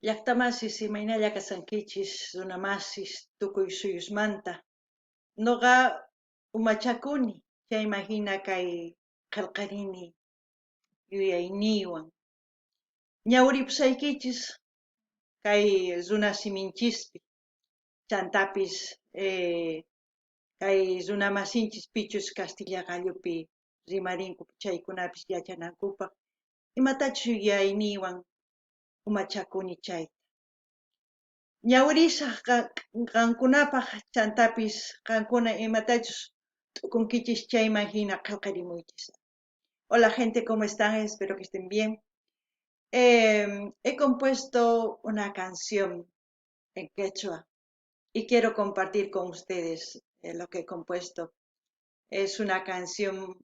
Llaqtamasis, imaynalla kashankichis, runamasis tukuy suyusmanta. Noqa umachakuni, chayman hina kay qhelqarini yuyayniywan. Ñawripusaykichis kay runasiminchispi, chantapis kay runamasinchis pichus kastilla qallupi rimarinku chaykunapis yachanankupaq, imatachus yuyayniywan umachakuni chayta. Ñawirisaj qankunapaj, chantapis qankuna imatachus t'ukunkichis chayman hina qhelqarimuychis. Hola, gente, ¿cómo están? Espero que estén bien. He compuesto una canción en quechua y quiero compartir con ustedes lo que he compuesto. Es una canción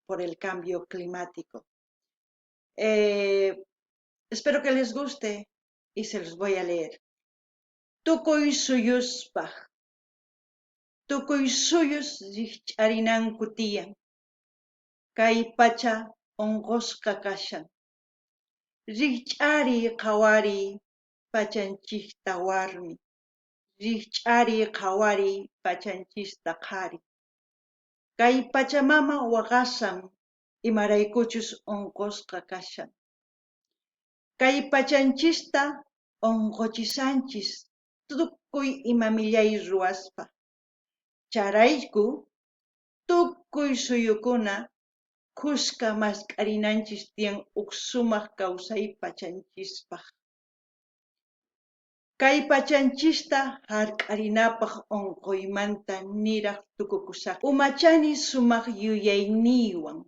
por el cambio climático. Espero que les guste y se los voy a leer. Tukuy suyuspaj. Tukuy suyus rijch'arinanku tiyan. Kay pacha onqosqa kashan. Rijch'ariy, qhawariy pachanchista, warmi. Rijch'ariy, qhawariy pachanchista, qhari. Kay pachamama waqashan, imaraykuchus onqosqa kashan. Kay pachanchista onqochishanchis tukuy ima millay ruwaspa. Chayrayku tukuy suyukuna khuska mask'arinanchis tiyan uj sumaq kawsay pachanchispaj. Kay pachanchista hark'arinapaj onqoymanta niraj tukukushaj. Umachani sumaq yuyayniywan.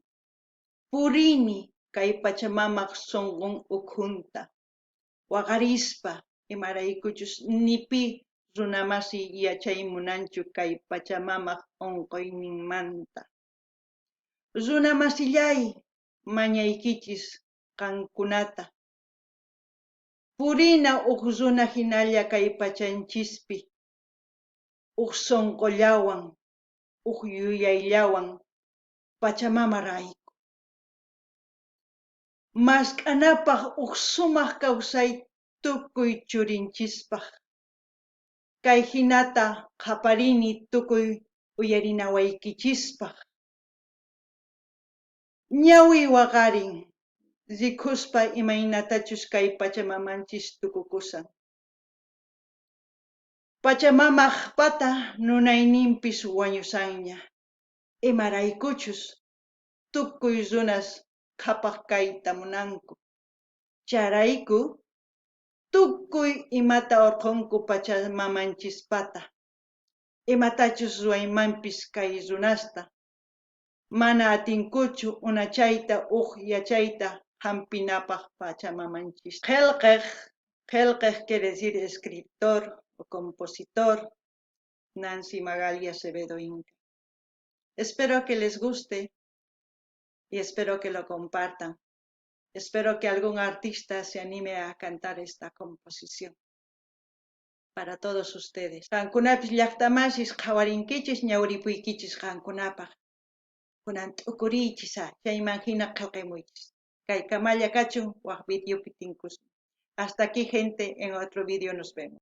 Purini kay pachamamaj sonqon ukhunta. Waqarispa, imaraykuchus ni pi runamasi yachay munanchu kay pachamamaj onqoyninmanta. Runamasillay, mañaykichis qankunata. Purina uj runa hinalla kay pachanchispi, uj sonqollawan, uj yuyayllawan pachamamarayku. Mask'anapaj uj sumaq kawsay tukuy churinchispaj. Kay hinata qhaparini tukuy uyarinawaykichispaj. Ñawiy waqarin, rikuspa imaynatachus kay pachamamanchis tukukushan. Pachamamaj pata munayninpis wañushanña, imaraykuchus tukuy runas qhapaj kayta munanku. Chayrayku tukuy imata orqhonku pachamamanchispata, imatachus ruwaymanpis kay runasta, mana atinkuchu unachayta uj yachayta hampinapaj pachamamanchis. Qhelqej, qhelqej quiere decir escritor o compositor, Nancy Magaly Acevedo Inca. Espero que les guste y espero que lo compartan. Espero que algún artista se anime a cantar esta composición. Para todos ustedes. Qankunapis, llaqtamasis, qhawarinkichis, ñawripuykichis qankunapaj. Kunan t'ukuriychis, chayman hina qhelqamuychis. Kay kamalla kachun, waj videopi tinkusun. Hasta aquí, gente, en otro vídeo nos vemos.